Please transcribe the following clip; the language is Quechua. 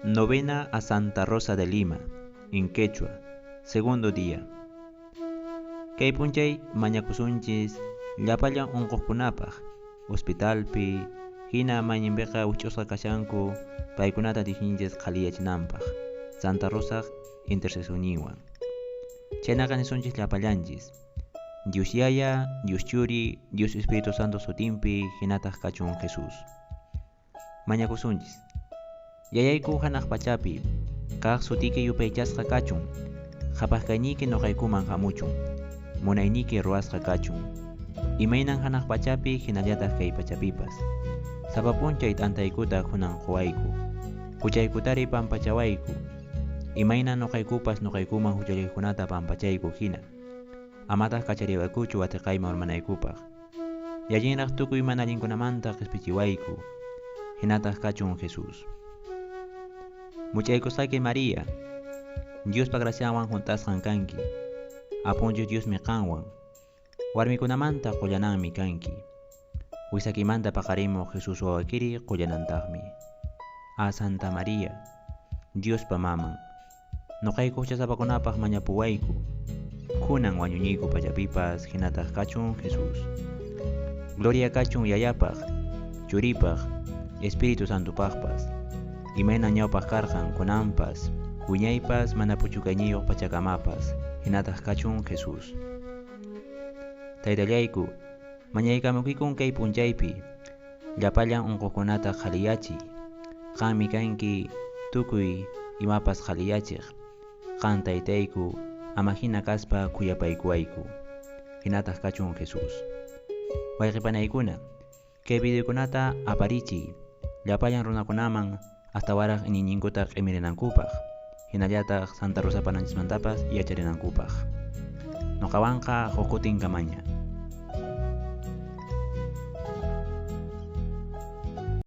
Novena a Santa Rosa de Lima, en quechua, segundo día. Kay p'unchay mañakusunchis llapallan unquqkunapaq, hospitalpi, hina mayninpiqa wich'usqa kashanku paykunata Diosninchis qhaliyachinanpaq, Santa Rosaq intercesionninwan. Chhaynaqa nisunchis llapallanchis. Dios Yaya, Dios Churi, Dios Espíritu Santo sutinpi hinataq kachun Jesús. Mañakusunchis. Yayayku hanaq pachapi, kaq sutiyki yupaychasqa kachun, qhapaq kayniyki nuqaykuman hamuchun, munayniyki ruwasqa kachun. Imaynan hanaq pachapi hinallataq kay pachapipas. Sapa p'unchay t'antaykuta kunan quwayku. Huchaykutari pampachawayku. Imaynan nuqaykupas nuqaykuman huchalliqkunata pampachayku hina. Amataq kachariwaykuchu atiqayman urmanaykupaq. Yallinraq tukuy mana allinkunamanta qispichiwayku. Hinataq kachun Jesús. Much'aykusqayki María, Diospa gracianwan hunt'asqan kanki. Apunchik Diosmi qanwan. Warmikunamanta qullananmi kanki. Wisakimanta paqarimuq Jesús wawakiri qullanantaqmi. A Santa María, Diospa maman, nuqayku huchasapakunapaq mañapuwayku. Kunan wañuñiyku pachapipas hinataq kachun Jesús. Gloria kachun Yayapaq, Churipaq, Espíritu Santopaqpas. Imayna ñawpaq karqan kunanpas, wiñaypas mana puchukayniyuq pachakamapas, hinataq kachun Jesús. Taytallayku, mañaykamukikun kay p'unchaypi, llapallan unquqkunata qhaliyachiy. Qanmi kanki tukuy imapas qhaliyachiq. Qan taytayku, ama hina kaspa khuyapaykuwayku. Hinataq kachun Jesús. Wayqipanaykuna, kay videokunata aparichiy, llapallan runakunaman astawaraq iñiyninkuta q'imirinankupaq, hinallataq Santa Rosa pananchismantapas yacharinankupaq. Nuqawanqa huk kutinkamaña.